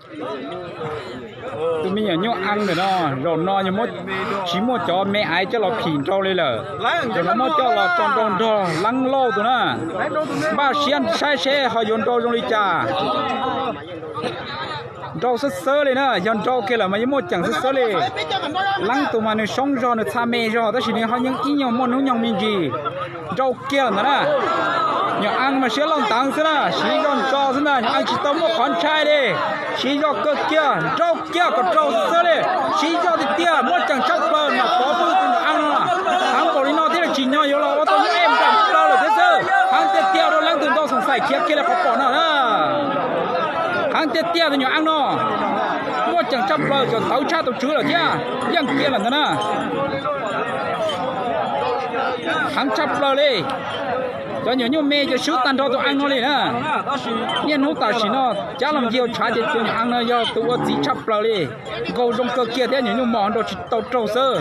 Tus me nyuam nyuj eeb ntawm no, zaum no yog tsis muaj cov me aiv coj los phim nrau li lawm. Zaum no muab coj los tso nrau nrog Leeb Lauj tus na. Npaj siab saib seb ho yuav nrau zoo li cas. Nrau xwb xwb li na, yog nrau kiag lawm mas yeej muaj ceem xwb xwb li. Leeb tus mas nws soob zog nws txha me zog tab sis nws ho yeej ib nyuag muaj hnub nyoog me ntsis. Nrau kiag lawm ntawd na. Nyuam eeb mas siab loj nteev xwb na, siv zog ntso xwb ntag, nyuam eeb tsis tau muaj qhov ntshai li. Siv zog kawg kiag, nrau kiag kom raug xwb li. Siv zog tiag tiag, muaj ceem tshaj plaws, nom pov pwj tus nyuam eeb no. Heev npaum li no thiaj li tsim nyog yuav los ua tau nyuj ej npleem plaws lawm thiab xwb. Heev tiag tiag, ua rau leej twg ntau xoom xaim khiav kiag li qhov pom no na. Heev tiag tiag tus nyuam eeb no. Muaj ceem tshaj plaws, txawm tawv tshaj tus tswv lawm thiab, yeej kiag lawm ntawd na. Heev tshaj plaws li. Cov nyuam nyuj me ces swb tag nrho tus eeb no li na. Niaj hnub tam sim no cab los ncig tshav ces tus nyuam eeb no yog tus ua txiv tshaj plaws li. Nkaug zoo kawg kiag thiab nyuam nyuj mos nrau tsis tau raug xwb.